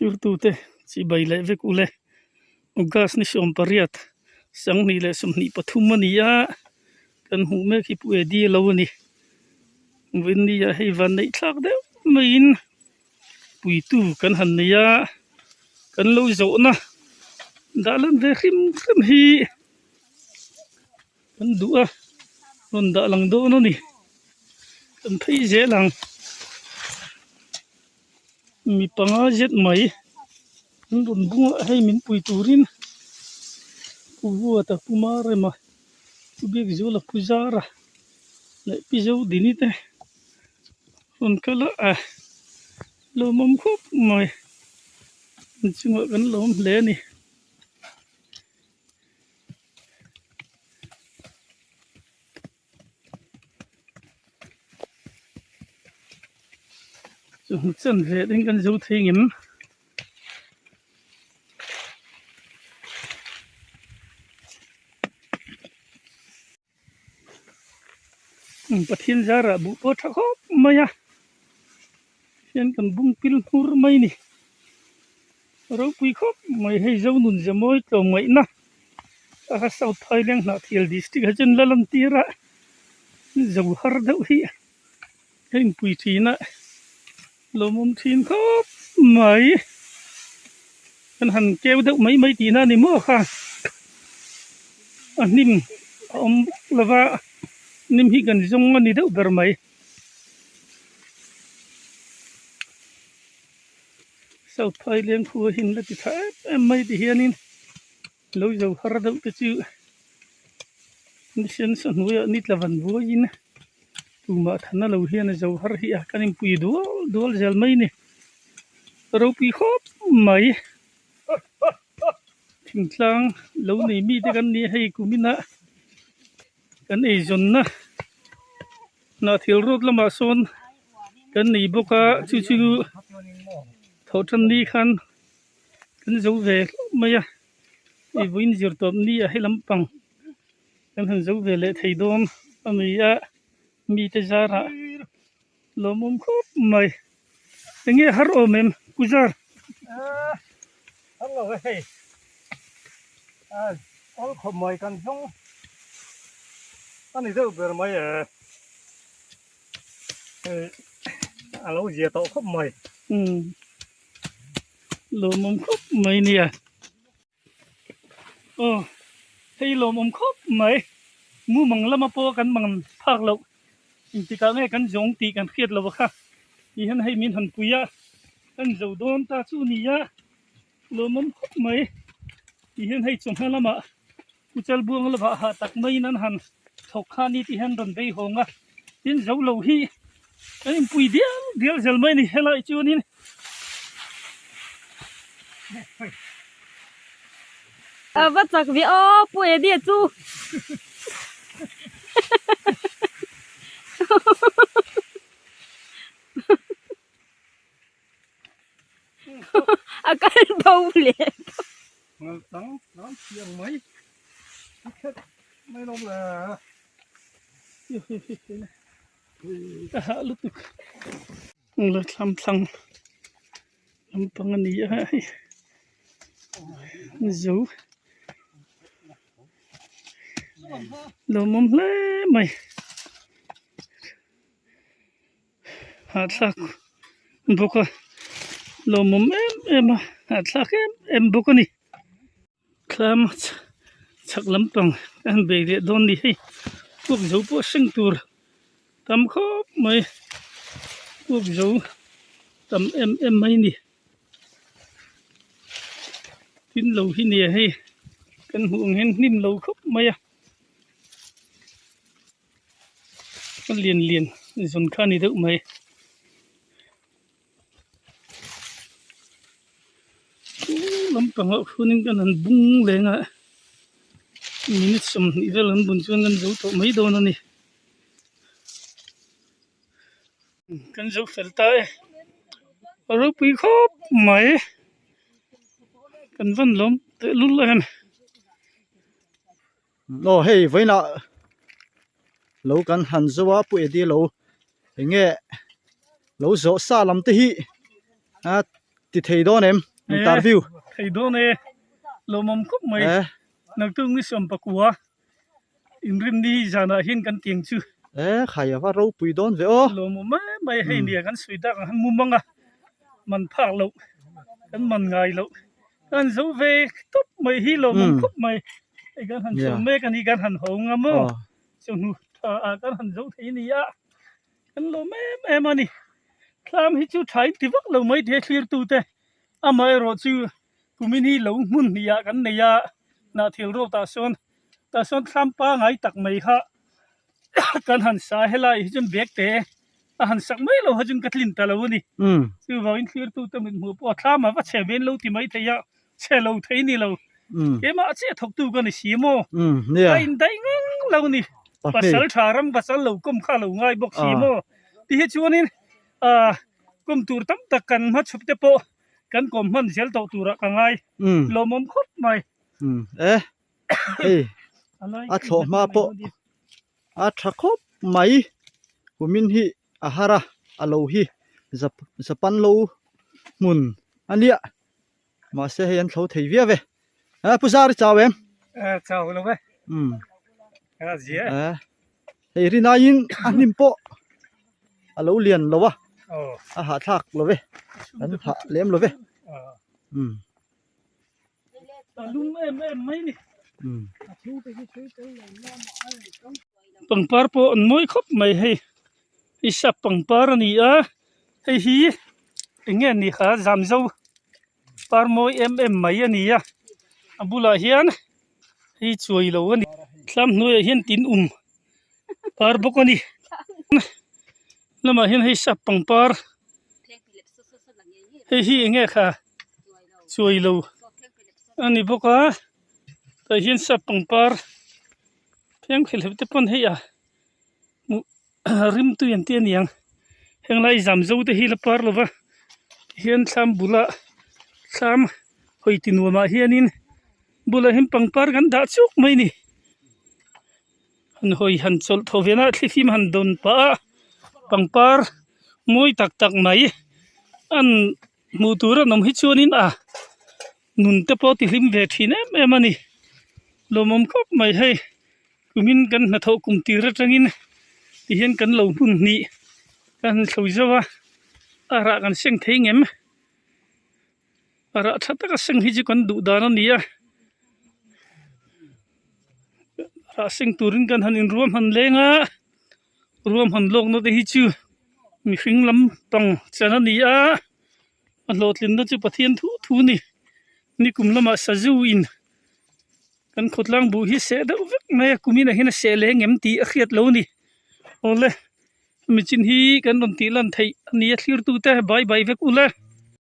Thirtute chibai leh vek ule August ni 18 2023 a ni a, kan hmuh mek hi Pu Eddie lo a ni. Vawinia hei van neih thlak deuh maiin puitu kan han nei a, kan lo zawhna dah lan ve hrim hrim hi kan duh a, rawn dah lang dawn a ni. Kan phei zel ang. Mi panga zet mai an rawn bung a hei min pui turin Pu Vuata Pu Marema Pu Biakzuala Pu Zara leh Pi Zodini te rawn kal a a lawmawm khawp mai an chungah kan lawm hle a ni. Chawhnu chan ve ding kan zo thei ngem. Pathian zarah buh pawh tha khawp mai a hian kan bung pil hmur mai a ni ropui khawp mai hei zo nun ze mawi tlawmngaihna a South Phaileng Hnahthial district ah chuan la lan tir a zo har deuh hi a inpui thin a lawmawm thin khawp mai kan han keu deuh mai mai tihna a ni maw kha a hnim a awm bawk lo va hnim hi kan zawng a ni deuh ber mai. South Phaileng khua hi an la ti tha em em mai ti hianin lo zo har deuh te chu ni sen sa hnuaiah ni tla van buaiin tumah thana lo hian a zo har hi a kan inpui dual dual zel mai a ni ropui khawp mai thingtlang lo nei mite kan ni a hei kuminah kan eizawnna hnah thil rawt lamah sawn kan nei bawk a chu chu thawh tan ni khan kan zo ve hlauh mai a hei vawiin zir tawp ni a he lampang kan han zo ve leh thei dawn a ni a mite zarah lawmawm khawp mai enge har awm em pu zar. Har lo e hei awl khawp mai kan zawng a ni deuh ber mai e hei a lo zia tawh khawp mai. Lawmawm khawp mai nia. Aw hei lawmawm khawp mai mumang lama pawh kan mang phak loh engtikah nge kan zawng tih kan hriat lo kha ti hian hei min han pui a kan zo dawn ta chu nia lawmawm khawp mai ti hian hei chawhma lamah Kuchal buang lovah hah tak maiin an han thawk kha ni tih hian rawn bei hawng a, tin zo lo hi an inpui dial dial zel mai a ni helai chuanin. A va chak ve aw Pu Eddie chu. A kal bo leh tawh. Ngal tang tlang thiang mai a khet mai lo le. Ka hah lutuk la thlam thlang lampang a ni a hei zo lawmawm hle mai. Hahthlak bawk a lawmawm em em a hahthlak em em bawk a ni thlam chhak lampang a han bei leh dawn ni hei puak zo pawh seng tur tam khawp mai puak zo tam em em mai a ni tin lo hi nia hei kan hmuh ang hian hnim lo khawp mai a. A lian lian zawn kha a ni deuh mai chu lampangah khuanin kan han bung leng a minute 20 vel an bun chuan kan zo tawh mai dawn a ni kan zo fel ta e a ropui khawp mai kan van lawm tehlul em. Aw hei vawiinah lo kan han zo a Pu Eddie lo eng nge lo zawh sa lam te hi a ti thei dawn em? Interview. Thei dawn e. Lawmawm khawp mai. Naktuk ni sawmpakua inrinni zanah hian kan tiang chu. E khai a va ropui dawn ve aw. Lawmawm mai mai hei nia kan sawi dak ang han mum ang a man phak loh kan man ngai loh kan zo ve tawp mai hi lawmawm khawp mai. Hei kan han chho mek a ni kan han ho ngam aw. Chawhnu tha ah kan han zo thei a ni a. Kan lawm em em a ni. Thlam hi chu tha in ti vak lo mai thei a thlirtute. Amaherawhchu kumin hi lo hmun hnih ah kan nei a, Hnahthil road ah sawn tah sawn thlam pangai tak mai kha kan han sa a, helai hi chuan bag te a han sak mai lo kha chuan ka tlin ta lo a ni. Chuvangin thlirtute mit hmuh pawh thlam a va chhe ve an lo ti mai thei a, chhe lo thei ni lo. Keimah a chiah thawktu ka ni si maw? Ka indaih ngang lo ni. Pasal tha ram pasal lo kawm kha a lo ngai bawk si maw? Ti hi chuanin kawm tur tam tak kan hmachhup te pawh kan kawm hman zel tawh turah ka ngai. Lawmawm khawp mai. E hei a thlawh hma pawh a tha khawp mai. Kumin hi a har a, a lo hi Japan lo hmun a nia. Mahse hei an thlo thei viau e. A pu zar i chau em? A chau lo e. Um. A zia e. Hei rinaiin a hnim pawh a lo lian lo a. A hahthlak lo ve. An hah lem lo ve. Um. A lum em em mai ni. Um. Pangpar pawh an mawi khawp mai hei. Hei sap pangpar a ni a, hei hi eng nge ni kha zamzo par mawi em em mai a ni a, a bulah hian hei chuai lo a ni thlam hnuaiah hian tin um par bawk a ni lamah hian hei sap pangpar hei hi eng nge kha chuai lo a ni bawk a tah hian sap pangpar phengphehlep te pawn hei a. Hmuh rim tui an ti a niang henglai zam zo te hi la par lova tihian thlam bulah thlam hawi ti nuamah hianin bulah hian pangpar kan dah chuk mai a ni han hawi han chawlh thaw ve na thlifim han dawn pah a pangpar mawi tak tak mai an hmuh tur an awm hi chuanin a nun te pawh ti hlim ve thin em em a ni lawmawm khawp mai hei. Kumin kan hnathawh kum tir atangin tihian kan lo hmun hnih kan han thlo zauh a, a rah kan seng thei ngem? A rah tha taka seng hi chu kan duh dan a ni a, rah seng turin kan han inruahman leng a, ruahman lawkna te hi chu mihring lam pang chan a ni a, a hlawhtlinna chu Pathian thu thu a ni. Nikum lamah sazu in. Kan khawtlang buh hi seh deuh vek mai a kumin ah hian a seh leh ngem tih a hriat lo a ni. Awle hemi chin hi kan rawn tih lan theih a ni a thlir tute bye bye vek ula.